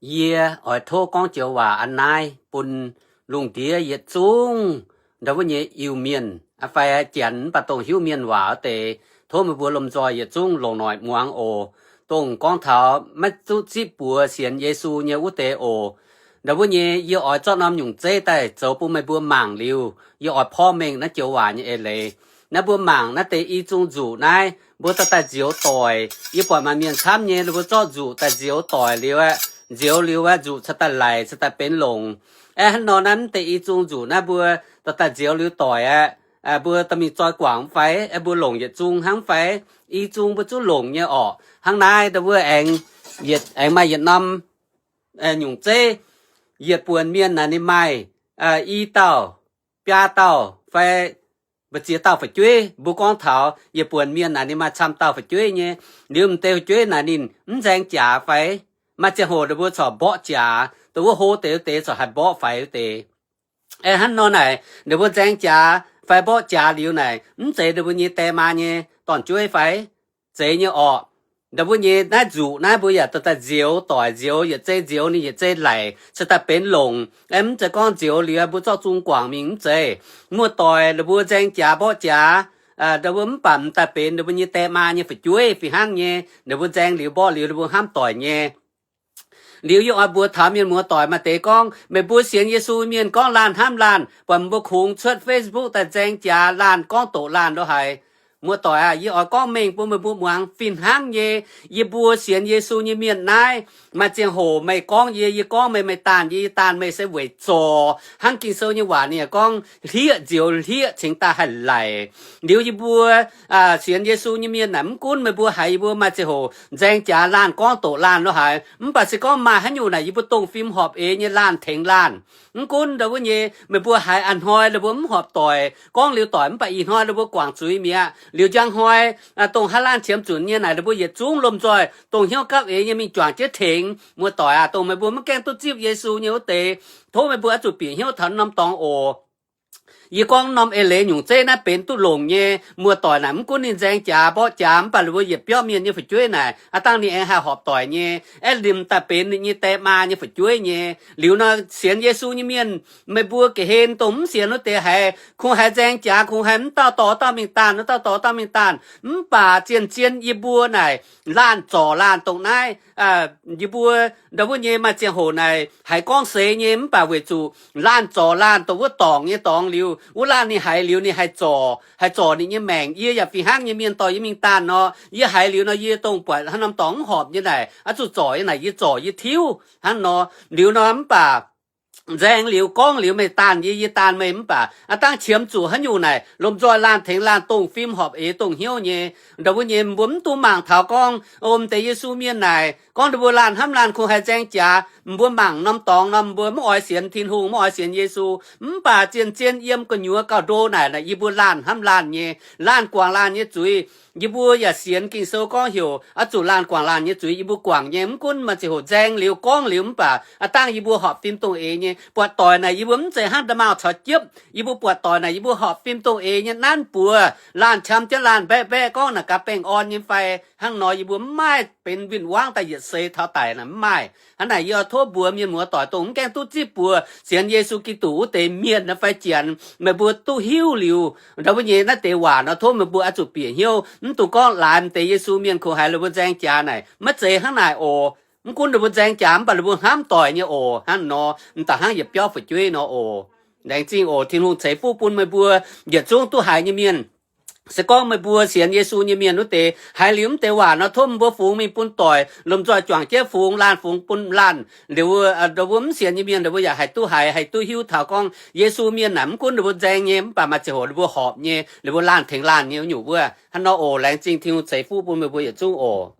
Yie oix tov gorngv joux waac a'naaiv bun lungh ndiev yietc zungv ndau wuov nyei Iu-Mienh fai Janx mv baac dongh hiuv mienh waac wuov deix. Tov meih mbuo lomh nzoih yietc zungv longc noic muangx oc. Dongh gorngv taux maiv duqv zipv buoz sienx Yesu nyei wuov deix oc. Ndau wuov nyei yie oix zorqv norm nyungc zeiv daaih zoux bun meih mbuo mangc liuz, yie oix porv mengh naaiv joux waac nyei eix leiz. Naaiv mbuo mangc naaiv deix i zung nzuqc naaiv, mbuo dorh daaih nzioux doic. Yie buatc maaih mienh camv nyei, ninh mbuo zorqv nzuqc daaih nzioux doic liuz aeqv, nzioux liuz aeqv, nzuqc cingx daaih laic, cingx daaih benx longc. Aeqv, hnangv nor naaiv mv deix i zung nzuqc naaiv mbuo dorh daaih nzioux liuz doic aeqv, mbuo dorh mingh zoi guangc fai, aeqv, mbuo longc yietc zung hnangv fai, i zung mbuo zuqc longc nyei orqc. Hnangv naaiv ndau wuov aengx, aengx maaih yietc norm nyungc zeiv, yietc buonc mienh naaic ninh maaih i dauh, biaa dauh fai mbu'ziex dauh fu'jueiv. Mbuo gorngv taux yietc buonc mienh naaic ninh maaih camv dauh fu'jueiv nyei. Liuz m'deix fu'jueiv naaic ninh mv nzaeng jaax fai, maaih ziangh hoc ninh mbuo corc mborqv jaax, dongh wuov hlo deix wuov deix corc haih mborqv faix wuov deix. Aeqv, hnangv nor naaic ninh mbuo nzaeng jaax fai mborqv jaax liuz naaic, mv zeiz ninh mbuo nyei die maa nyei dorn-jueiv fai? Zeiz nyei orqc. Ndau wuov nyei naaiv nzuqc naaiv mbuo yaac dorh daaih nzioux doic, nzioux yietc zei nzioux ninh yietc zei laic, cingx daaih benx longc. Aeqv, mv zeiz gorngv nzioux liuz mbuo zorqv zung guangc mingh, mv zeiz. Muoz-doic ninh mbuo nzaeng jaax mborqv jaax, ndau wuov mv baac m'daaih benx ninh mbuo nyei die maa nyei fu'jueiv fih hnangv nyei. Ninh mbuo nzaeng liuz mborqv liuz ninh mbuo hnamv doic nyei. Liuz yie oix mbuox taux mienh muoz-doic maaih deix gorngv, meih mbuo sienx Yesu mienh gorngv laanh hnamv laanh, buatc mbuo kungx cuotv Facebook daaih nzaeng jaax laanh, gorngv doqc laanh lo haic. Muoz-doic aah, yie oix gorngv mengh bun meih mbuo muangx fih hnangv nyei. Yie mbuo sienx Yesu nyei mienh naaiv, maaih ziangh hoc meih gorngv yie, yie gorngv meih, meih daanh yie, yie daanh meih se weic zorc. Hnangv Ging-Sou nyei waac ninh yaac gorngv, hlieqv nzioux hlieqv cingx daaih haih laic. Liuz yie mbuo sienx Yesu nyei mienh naaic, mv gunv meih mbuo haiz yie mbuo maaih ziangh hoc nzaeng jaax laanh, gorngv doqc laanh lo haic, mv baac se gorngv maaih haaix nyungc naaic yie mbuo dongh fim horpc eix nyei laanh tengx laanh. Mv gunv ndau wuov nyei meih mbuo haiz a'hnoi ninh mbuo mv horpc doic, gorngv liuz doic mv baac ih hnoi ninh mbuo guangc zuiz mi'aqv. Liuz njang hnoi dongh haaix laanh qiemx zunc nyei naaic ninh mbuo yietc zungv lomh nzoih dongh hnyouv gapv eix nyei mingh juangc jienv tengx. Muoz-doic aah, dongh meih mbuo maiv gaengh duqv zipv Yesu nyei wuov deix, tov meih mbuo oix zuqc bieqc hnyouv taux norm dorngx oc. Yie gorngv norm eix leiz nyungc zeiv naaiv benx duqv longc nyei. Muoz-doic naaic mv gunv ninh nzaeng jaax mborqv jaax, mv baac ninh mbuo yietc biauv mienh nyei fu'jueiv naaic, aav dangh ninh aengx haih horpc doic nyei. Aeqv, limc daaih benx ninh nyei die maa nyei fu'jueiv nyei. Liuz nor sienx Yesu nyei mienh, meih mbuo ga'hlen dongh mv sienx wuov deix haiz kungx haiz nzaeng jaax, kungx haiz mv dauh dorh dauh mingh daanh, wuov dauh dorh dauh mingh daanh, mv baac zien-zien yie mbuo naaic laanh zorc laanh dongh naaiv. Yie mbuo ndau wuov nyei maaih ziangh hoc naaic haiz gorngv seix nyei, mv baac weic zuqc laanh zorc laanh dongh wuov dorngc nyei dorngx liuz, wuov laanh ninh haiz liuz ninh haih zorc, haih zorc ninh nyei maengc. Yie yaac fih hnangv nyei, mienh dorh yie mingh daanh nor, yie haiz liuz nor yie dongh buatc haaix norm dorngx mv horpc nyei naaic, oix zuqc zorc nyei naaic yie zorc yie tiuv hnangv nor. Liuz nor mv baac nzaeng liuz gorngv liuz meih daanh yie, yie daanh meih, mv baac aav dangh qiemx zuqc haaix nyungc naaic lomh nzoih laanh tengx laanh dongh fim horpc eix dongh hnyouv nyei. Ndau wuov nyei mbuo mv dungx mangc taux gorngv, o, m'deix Yesu mienh naaic gorngv ninh mbuo laanh hnamv laanh kungx haiz nzaeng jaax. Mbuo mangc norm dorngx nor mbuo mv oix sienx Tin-Hungh, mv oix sienx Yesu, mv baac zien-zien yiem gu'nyuoz gauh ndo naaic, naaic yie mbuo laanh hnamv laanh nyei, laanh guangc laanh nyei zuiz. Yie mbuo yaac sienx Ging-Sou gorngv heuc oix zuqc laanh guangc laanh nyei zuiz, yie mbuo guangc nyei. Mv gunv maaih ziangh hoc nzaeng liuz gorngv liuz, mv baac aav dangh yie mbuo horpc fim dongh eix nyei. Buatc doic naaic yie mbuo mv zeiz hnangv nda'maauh caux jiepv. Yie mbuo buatc doic naaic yie mbuo horpc fim dongh eix nyei nanv buoz. Laanh qam jienv laanh mbaeqv mbaeqv gorngv naaic gaax baengh orn nyei fai? Hnangv nor yie mbuo mv maaih benx win-wangv daaih yietc seix taux daic naaic, mv maaih. Hnangv naaic yie oix tov mbuox mienh muoz-doic dongh mv gaengh duqv zipv buoz sienx Yesu Giduc wuov deix mienh naaic fai janx, meih mbuo duqv hiuv liuz ndau wuov nyei naaiv deix waac nor, tov meih mbuo oix zuqc bieqc hnyouv. Mv dungx gorngv laaix m'deix Yesu mienh kungx haiz ninh mbuo nzaeng jaax naaic. Maiv zeiz hnangv naaic oc. Mv gunv ninh mbuo nzaeng jaax, mv baac ninh mbuo hnamv doic nyei oc. Hnangv nor, m'daaih hnangv yietc biauv fu'jueiv nor oc. Laengz zingh oc. Tin-Hungh ceix fuqv bun meih mbuo yietc zungv duqv haiz nyei mienh. Se gorngv meih mbuo sienx Yesu nyei mienh wuov deix, haiz liuz mv deix waac nor, tov meih mbuo fungx mingh bun doic, lomh nzoih juangc jienv fungx laanh, fungx bun laanh. Liuz mbuo mv sienx nyei mienh, ninh mbuo yaac haih duqv haiz, haih duqv hiuv taux gorngv Yesu mienh naaic, mv gunv ninh mbuo nzaeng nyei, mv baac maaih ziangh hoc ninh mbuo horpc nyei, ninh mbuo laanh tengx laanh nyei wuov nyungc wuov. Hnangv nor oc. Laengz zingh. Tin-Hungh ceix fuqv bun meih mbuo yietc zungv oc.